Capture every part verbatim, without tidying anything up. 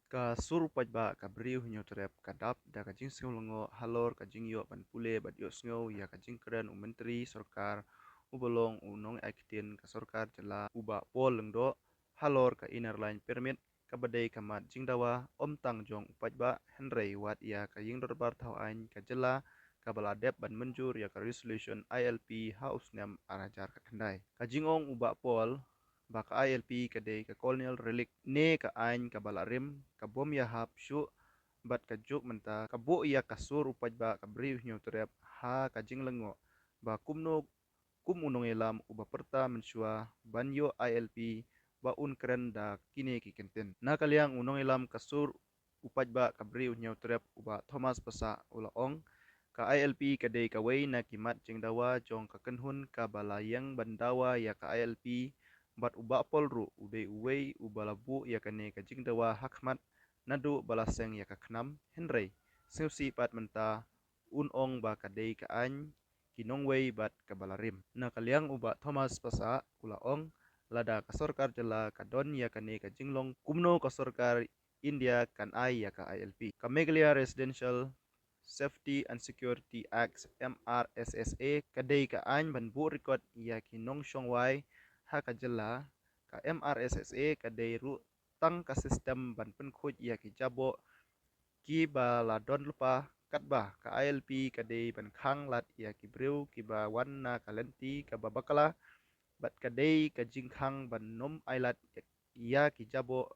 Ka sur u paidbah ka Bri u Hynñiewtrep ka dap da ka jingsngew lyngngoh halor ka jingïoh ban pule bad ïohsngew ïa ka jingkren u Myntri Sorkar uba long u nongaiktien ka Sorkar Jylla u Bah Paul Lyngdoh halor ka Inner Line Permit kaba dei ka mat jingdawa ym tang jong u paidbah hynrei wat ïa ka Ïingdorbar Thaw Aiñ ka Jylla kaba la dep ban mynjur ïa ka Resolution I L P ha u snem ar hajar khatkhyndai. Ka jingong u Bah Paul ba ka I L P ka dei ka colonial relic ne ka aiñ kaba la rim, ka bym ïahap shuh bad ka juk mynta ka buh ïa ka sur u paidbah ka Bri u Hynñiewtrep ha ka jinglyngngoh ba kumno kum u nongïalam uba pyrta mynshuwa ban ïoh I L P ba un kren da kine ki kyntien. Na ka liang u nongïalam ka sur u paidbah ka Bri u Hynñiewtrep u Bah Thomas Passah u la ong, ka I L P ka dei kawei na ki mat jingdawa jong ka kynhun kaba la ïeng ban dawa ïa ka I L P bad u Bah Paul ruh u dei uwei uba la buh ïa kane ka jingdawa ha khmat naduh ba la seng ïa ka KHNAM hynrei sngewsih pat mynta un ong ba ka dei ka aiñ ki nongwei bad kaba la rim. Na ka liang u Bah Thomas Passah u la ong, lada ka Sorkar Jylla ka don ïa kane ka jinglong kumno ka Sorkar India kan ai ïa ka I L P. Ka Meghalaya Residential Safety and Security Act, M R S S A, ka dei ka aiñ ban buh record ïa ki nongshong wai ha ka jylla. Ka M R S S A ka dei ruh tang ka system ban pynkhuid ïa ki jaboh kiba la don lypa, katba ka I L P ka dei ban khang lad ïa ki briew kiba wan na ka lynti kaba bakla bad ka dei ka jingkhang ban ym ailad ïa ki jaboh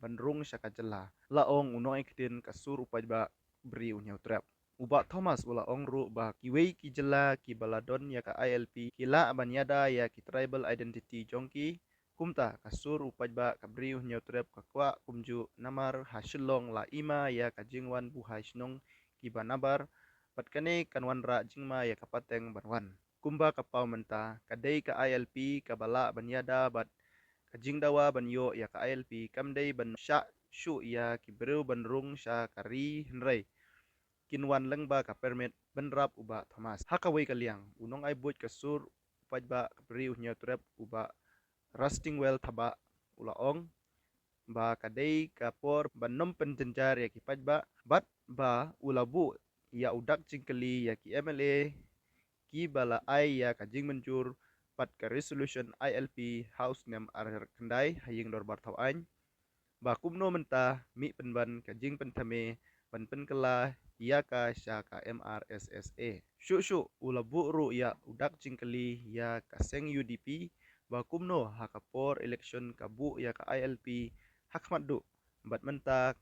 ban rung sha ka jylla, la ong u nongaiktien ka sur u paidbah Bri u Hynñiewtrep. U Bah Thomas u la ong ruh ba kiwei ki jylla kiba la don ïa ka I L P ki lah ban ïada ïa ki tribal identity jong ki. Kumta ka sur u paidbah ka Bri u Hynñiewtrep ka kwah kumjuh namar ha Shillong la i ma ïa ka jingwan buhai shnong kiba nabar bad kane kan wanrah jingma ïa ka pateng ban wan. Kumba ka paw mynta ka dei ka I L P kaba lah ban ïada bad ka jingdawa ban ïoh ïa ka I L P kam dei ban shah shuh ïa ki briew ban rung sha ka ri hynrei kin wan lyngba ka permit bynrap u Bah Thomas. Ha kawei ka liang u nongai buit ka sur u paidbah ka Bri u Hynñiewtrep u Bah Rustingwell Thabah u la ong ba ka dei ka por ban ym pynjynjar ïa ki paidbah bad ba u la buh ïa u dak jingkylli ïa ki M L A kiba la ai ïa ka jingmynjur bad ka resolution I L P ha u snem ar hajar khyndai ha Ïingdorbar Thaw Aiñ ba kumno mynta mih pynban ka jingpynthame ban pynkylla ïa ka sha ka M R S S A. Shuh shuh u la buh ruh ïa u dak jingkylli ïa ka seng U D P ba kumno ha ka por election ka buh ïa ka I L P ha khmat duh bad mynta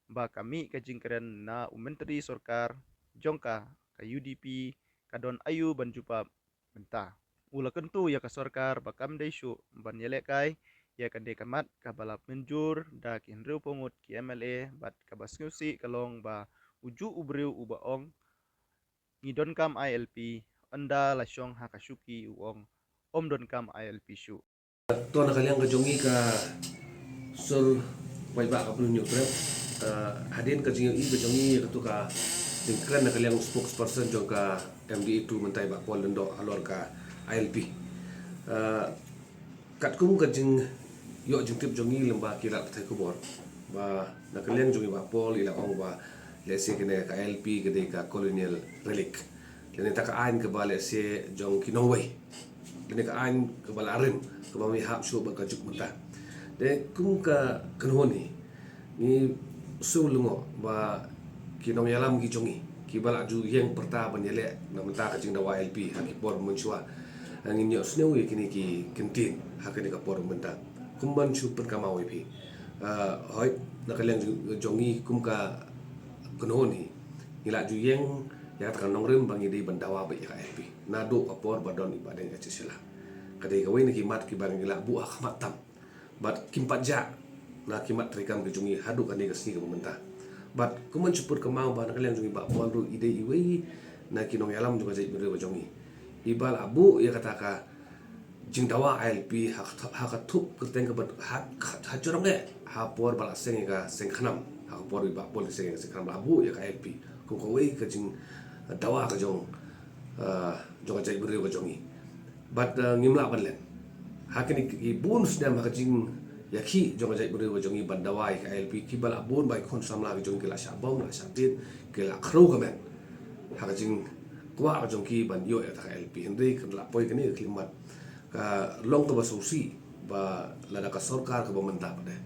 ba ka mih ka jingkren na u myntri sorkar jong ka, ka U D P ka don aïu ban jubab mynta. U la kyntu ïa ka sorkar ba kam dei shuh ban ïalehkai ïa kane ka mat kaba la mynjur da ki hynriewphew ngut ki M L A bad kaba sngewsih ka long ba ujuh u briew uba ong ngi donkam I L P, ynda la shong ha ka shuki u ong ym donkam I L P shuh. To na ka liang ka jong ngi ka sur paidbah ka Bri u Hynñiewtrep, eh, hadien ka jingïohi ka jong ngi ïa katu ka jingkren na ka liang spokesperson jong ka M D A two mynta i Bah Paul Lyngdoh halor ka I L P. Eh, katkum ka jingïoh jingtip jong ngi lyngba ki lad pathai khubor ba na ka liang jong i Bah Paul i la ong ba lehse kane ka I L P ka dei ka colonial relic. Lane ta ka aiñ kaba lehse jong ki nongwei. Lane ka aiñ kaba la rim kaba ym hap shuh bad ka juk mynta. Te kum ka kynhun hi ngi shu lyngngoh ba ki nongïalam ki jong ngi kiba la ju ïeng pyrta ban ïaleh na mynta ka jingdawa I L P ha ki por mynshuwa. Ngin ïohsngew ïa kine ki kyntien ha kane ka por mynta. Kumban shu pynkynmaw ïa phi. Ah, hooid na ka liang jong, jong ngi kum ka kynhun hi ngi la ju ïeng ïa kata ka nongrim ba ngi dei ban dawa beit ïa ka I L P. Naduh ka por ba don i Bah Deng H H Shylla. Ka dei kawei na ki mat kiba ngi la buh ha khmat tam. Bad kim pat jah na ki mat treikam ki jong ngi haduh kane ka sngi kaba mynta. Bad kumban shu pynkynmaw ba na ka liang jong i Bah Paul ruh i dei iwei na ki nongïalam jong ka jaitbynriew ka jong ngi. Iba la buh ïa kata ka jingdawa I L P ha ka, ha ka thup kyrteng kaba ha, ha, ha jrong eh ha por ba la seng ïa ka seng KHNAM, ha ka por i Bah Paul i seng ïa ka seng KHNAM la buh ïa ka I L P kum kawei ka jingdawa ka jong, eh, jong ka jaitbynriew ka jong ngi. Bad, eh, ngim lah ban len ha kine ki bun snem ha ka jing ïa ki jong ka jaitbynriew ka jong ngi ban dawa ïa ka I L P, kiba la bun ba ki khun samla ka jong ngi ki la shah bom, la shah tied, ki la khrew ka met ha ka jingkwah ka jong ki ban ïoh ïa kata ka I L P. Hynrei kan la poi kane ka khyllipmat ka long kaba sngewsih ba lada ka sorkar kaba mynta pat de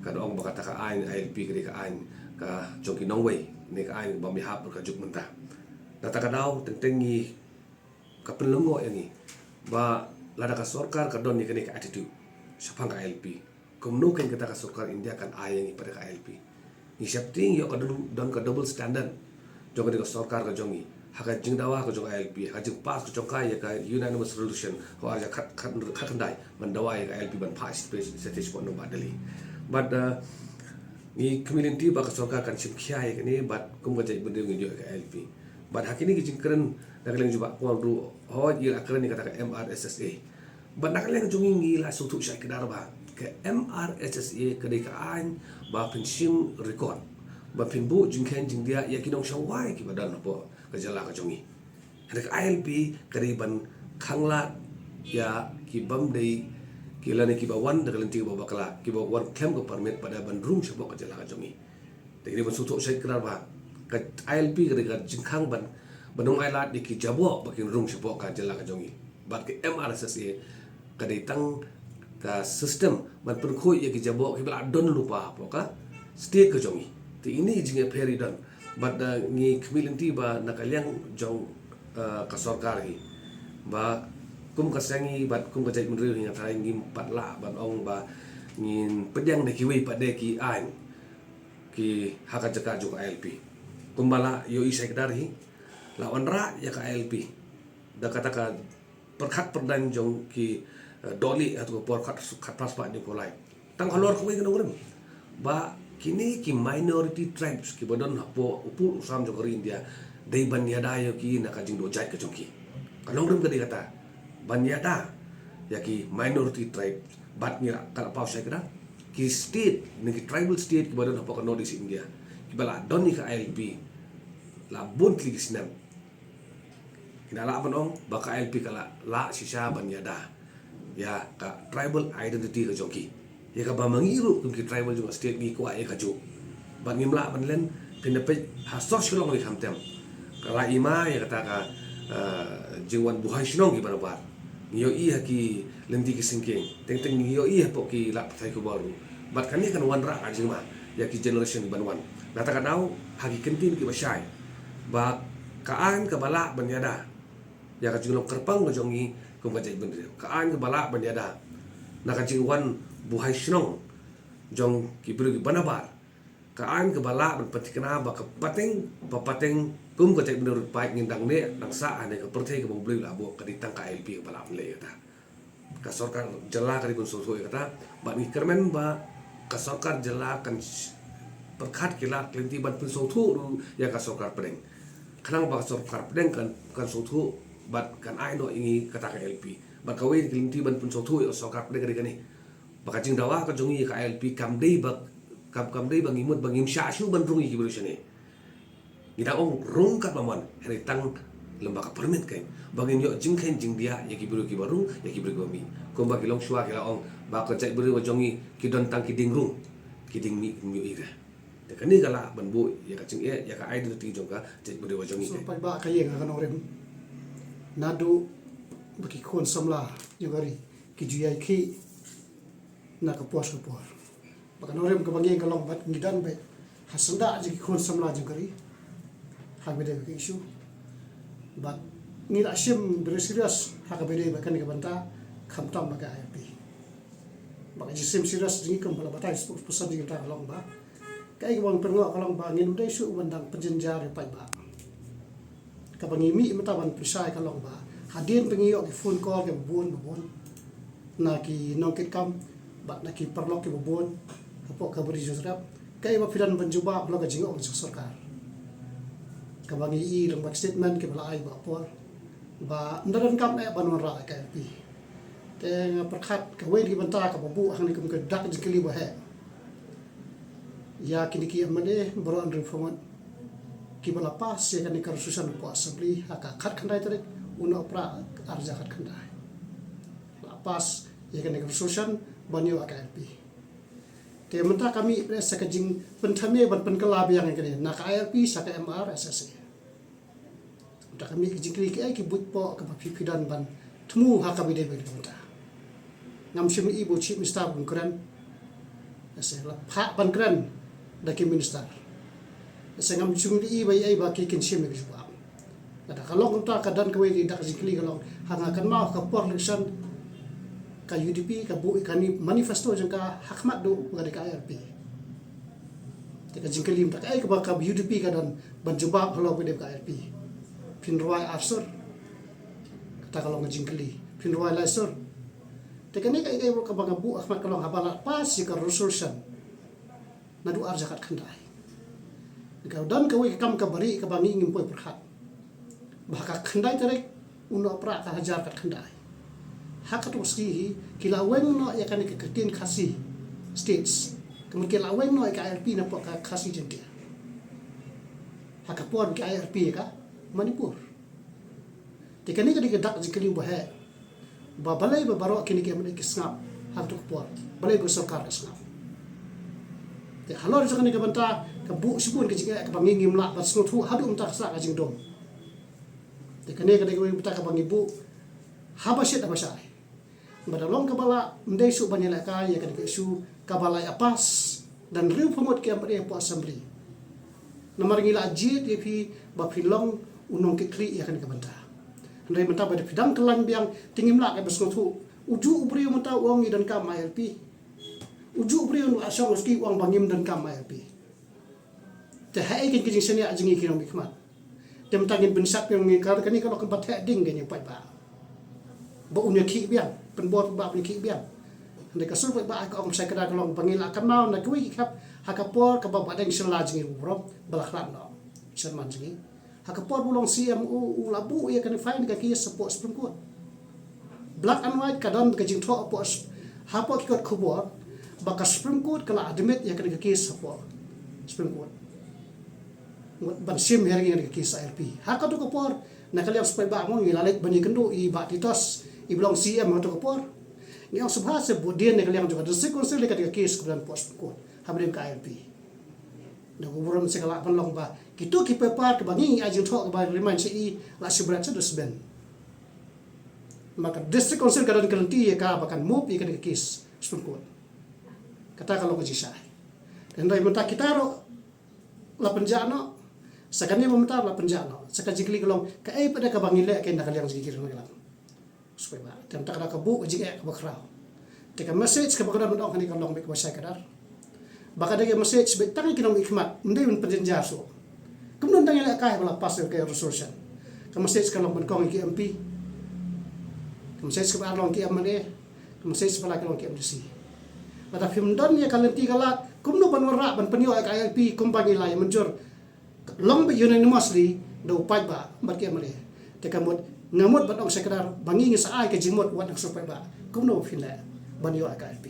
kan ong ba kata ka aiñ I L P ka dei ka aiñ ka jong ki nongwei ne ka aiñ ba mihap ka juk mynta. Kata ka daw teng teng ngi ka pynlyngngoh ïa ngi ba lada ka sorkar ka don ïa kane ka attitude shaphang ka I L P, kumno kein kata ka sorkar India kan ai ïa ngi pat ka I L P? Ngi sheptieng ïoh ka don, don ka double standard jong kane ka sorkar ka jong ngi ha ka jingdawa ka jong I L P, ha ka jingpass ka jong ka ïa ka unanimous resolution ha ar hajar khat, khat, khatkhyndai ban dawa ïa ka I L P ban phah sha sha sha sha Delhi. Bad uh, ngi khmih lynti ba ka sorkar kan shim khia ïa kane bad kum ka jaitbynriew ngin ïoh ïa ka I L P. Bad ha kine ki jingkren na ka liang jong u Bah Kwang ruh, hooid ngi la kren ïa kata ka M R S S A. Bad na ka liang jong ngi ngi la sngewthuh shai kdar ba ka M R S S A ka dei ka aiñ ba phin shim record, ba phin buh jingkheiñ jingdiah ïa ki nongshong wai kiba don hapoh ka jylla ka jong ngi. Hynrei ka I L P ka dei ban khanglad ïa ki bym dei ki lane kiba wan da ka lynti kaba bakla, kiba wan khlem ka permit pat de ban rung shapoh ka jylla ka jong ngi. Te ngi dei ban sngewthuh shai kdar ba ka I L P ka dei ka jingkhang ban, ban ym ailad ïa ki jaboh ba kin rung shapoh ka jylla ka jong ngi. Bad ka M R S S A ka dei tang ka system ban pynkhuid ïa ki jaboh kiba la don lypa hapoh ka state ka jong ngi. Te ine i jingïapher i don. Bad uh, ngi khmih lynti ba na ka liang jong uh, ka sorkar hi ba kum ka seng hi bad kum ka jaitbynriew hi nga tharai ngim pat lah ban ong ba ngin pdiang da kiwei pat de ki aiñ ki ha ka jaka jong ka I L P. Kumba la ïohi shai kdar hi, la wanrah ïa ka I L P da kata ka pyrkhat pyrdaiñ jong ki uh, dohlieh ha tu ka por khat, khatphra spah hynñiewphew lai. Tang halor kawei ka nongrim ba kine ki minority tribes kiba don hapoh u pud u sam jong ka ri India dei ban ïada ïa ki na ka jingduh jait ka jong ki. Ka nongrim ka dei kata, ban ïada ïa ki minority tribes. Bad ngi la, ka la paw shai kdar ki state ne ki tribal state kiba don hapoh ka North East India kiba la don ïa ka I L P la bun tylli ki snem. Ngi la lah ban ong ba ka I L P ka la lah shisha ban ïada ïa ka tribal identity ka jong ki. Ïa kaba ma ngi ruh kum ki tribal jong ka state ngi kwah ïa kajuh. Bad ngim lah ban len, phin da peit ha sor Shillong hi khamtam. Ka la i ma ïa kata ka uh, jingwan buhai shnong kiba nabar. Ngi ïohi ha ki lynti ki syngkien, teng teng ngi ïohi hapoh ki lad pathai khubor ruh. Bad kane kan wanrah ka jingma ïa ki generation kiban wan. Nangta ka daw ha ki kyntien kiba shai ba ka aiñ kaba lah ban ïada ïa ka jinglong kyrpang ka jong ngi kum ka jaitbynriew, ka aiñ kaba lah ban ïada na ka jingwan buhai shnong jong ki briew kiba nabar. Ka aiñ kaba lah ban pynthikna ba ka pateng, ba pateng kum ka jaitbynriew rit paid ngin dang neh dang sah ha kane ka pyrthei kaba U Blei u la buh, ka dei tang ka I L P kaba lah ban leh ïa kata. Ka sorkar jylla ka dei ban sngewthuh ïa kata. Bad ngi kyrmen ba ka sorkar jylla kan sh-, pyrkhat ki lad ki lynti ban pynsngewthuh ruh ïa ka sorkar pdeng. Khnang ba ka sorkar pdeng kan, kan sngewthuh bad kan ai noh ïa ngi kata ka I L P. Bad kawei na ki lynti ban pynsngewthuh ïa ka sorkar pdeng ka dei kane, ba ka jingdawa ka jong ngi ïa ka I L P kam dei ba, kam, kam dei ba ngi mut ba ngim shah shuh ban rung ïa ki briew shane. Ngi dang ong rung katba mon, hynrei tang lem bad ka permit kein, ba ngin ïoh jingkheiñ jingdiah ïa ki briew kiba rung, ïa ki briew kiba mih. Kumba ki longshuwa ki la ong ba ka jaitbynriew ka jong ngi ki don tang ki dieng rung, ki dieng mih kim ïohi re. Te kane ka lah ban buh ïa ka jingeh ïa ka identity jong ka jaitbynriew ka jong ngi. Sngewbha paidbah ka ïing, ka nongrim, naduh ba ki khun samla jong ka ri ki ju ïai khih na ka por sha ka por. Ba ka nongrim kaba ngi ïeng ka long ba ngi don beit ha syndah jong ki khun samla jong ka ri ha kaba ïadei bad ka issue. Bad ngi la shim very serious ha kaba ïadei bad kane ka bynta, khamtam bad ka I L P. Ba ka jingshim serious jong ngi kum ba la batai spokesperson jong ngi mynta ka long ba kaei kaba ngi pynlong ka long ba ngim dei shuh ban dang pynjynjar ïa u paidbah. Kaba ngi mih mynta ban pynshai ka long ba hadien ba ngi ïoh ki phone call kiba bun ba bun na ki nongkitkam bad na ki paralok kiba bun hapoh ka Bri Joseph, kaei ba phi don ban jubab halor ka jingong jong ka sorkar? Kaba ngi ïohi lyngba ki statement kiba la ai ba por ba ynda donkam eh ban wanrah ïa ka I L P. Te nga pyrkhat kawei na ki bynta kaba buh hangne kum ka dak jingkylli ba heh ïa kine ki M L A baroh hynriew phew ngut kiba la pass ïa kane ka resolution hapoh Assembly ha ka khatkhyndai tarik u Nohprah ar hajar khatkhyndai. La pass ïa kane ka resolution ban ïoh ïa ka I L P. Te mynta ka mih sa ka jingpynthame ban pynkylla biang ïa kane na ka I R P sha ka M R S S A. Mynta ka mih ka jingkylli, kaei ki buit poh kaba phi phi don ban thmu ha kaba ïadei bad ka mynta. Ngam shym ïohi ba u Chief Minister ban kren. Ïa se la phah ban kren da ki minister. Ïa se ngam shym ïohi ba ïa ba ki kin shim ïa ka jubab. Lada ka long kumta, ka don kawei ka dak jingkylli ka long, ha nga kynmaw ka por election ka U D P ka buh ïa kane manifesto jong ka ha khmat duh ka dei ka I R P. Te ka jingkylli mynta kaei kaba ka U D P ka don ban jubab halor kaba dei ka I R P. Phin rwai arsur. Kata ka long ka jingkylli. Phin rwai laisur. Te kane kaei kaei kaba nga buh ha khmat ka long haba la pass ïa ka resolution naduh ar hajar khatkhyndai. Ka don kawei ka kam kaba rieh kaba ngi ngim poi pyrkhat. Ba ha ka khyndai tarik u Nohprah ka hajar khatkhyndai, ha kato ka sngi hi ki la weng noh ïa kane ka ktien Khasi States. Ka mut ki la weng noh ïa ka I R P napoh ka Khasi Jaintia. Ha ka por ba ki I R P ïa ka Manipur. Te kane ka dei ka dak jingkylli uba heh. Ba balei ba baroh kine ki M L A ki sngap ha kato ka por? Balei ba sorkar ka sngap? Te halor jong kane ka bynta ka buh shibun ka jingeh kaba ngi ngim lah ban sngewthuh haduh mynta ka sah ka jingdum. Te kane ka dei ka bynta kaba ngi buh haba shit haba shai. Ba da long kaba lah, ym dei shuh ban ïalehkai ïa kane ka issue kaba la ïa pass da hynriewphew ngut ki M L A hapoh Assembly. Namar ngi la jied ïa phi ba phi long u nongkitkhlieh ïa kane ka bynta. Hynrei mynta ba da phi dang kyllain biang, te ngim lah ban sngewthuh. Ujuh u briew mynta u ong ngi donkam I R P. Ujuh u briew u la shong u ski u ong ba ngim donkam I R P. Te haei kine ki jingshaniah jong ngi ki nongmihkhmat? Te mynta ngin pynsngew biang ngi, ka kane ka long kaba theh ding ka jingpaidbah. Ba un ïakhih biang, pynbor paidbah un ïakhih biang. Hynrei ka sur paidbah ka ong shai kdar ka long ba ngi la kynmaw na kiwei ki khep ha ka por kaba Bah Deng Shylla jong ngi u burom ba la khlad noh, chairman jong ngi. Ha ka por ba u long C M u, u la buh ïa kane file ka case hapoh Supreme Court. Black and white ka don ka jingthoh hapoh, hapoh ki kot khubor ba ka Supreme Court ka la admit ïa kane ka case hapoh Supreme Court. Ban shim hearing ïa kane ka case I R P. Ha kato ka por na ka liang sur paidbah mo ngi la leit ban ïakynduh ïa i Bah Titos iba long C M ha kato ka por. Ngi ong sngewbha se bud dien na ka liang jong ka District Council ïa kane ka case kaba don hapoh Supreme Court. Haba dei ka I R P. Da u burom se ka lah ban long ba kito ki paper kaba ngi ngi ai jingthoh kaba remind sha i la shibret sha dustbin. Namar ka District Council ka don ka lynti ïa ka ba kan move ïa kane ka case Supreme Court. Kata ka long ka jingshai. Hynrei mynta kita ruh la pynjah noh. Sa kane ba mynta la pynjah noh. Sa ka jingkylli ka long kaei pat de kaba ngi leh kein na ka liang jong ki ri nongïalam. Sur paidbah. Te mynta ka dei ka buh ka jingeh kaba khraw. Te ka message kaba ka don ban ong hangne ka long beit kaba shai kdar. Ba ka dei ka message beit tang ïa ki nongmihkhmat, ym dei ban pynjynjar shuh. Kumno ym dang ïalehkai ba la pass ïa ka resolution? Ka message ka long ban kong ïa ki M P. Ka message kaba ar long ki M L A. Ka message ba lai ka long ki M D C. Lada phim don ïa ka lynti ka lad, kumno ban wanrah ban pynïoh ïa ka I R P kumba ngi la ïa mynjur long beit unanimously da u paidbah bad ki M L A. Te ka mut nga mut ban ong shai kdar ba ngi ngi sa ai ka jingmut wat na ka sur paidbah. Kumno phin leh ban ïoh ïa ka I R P?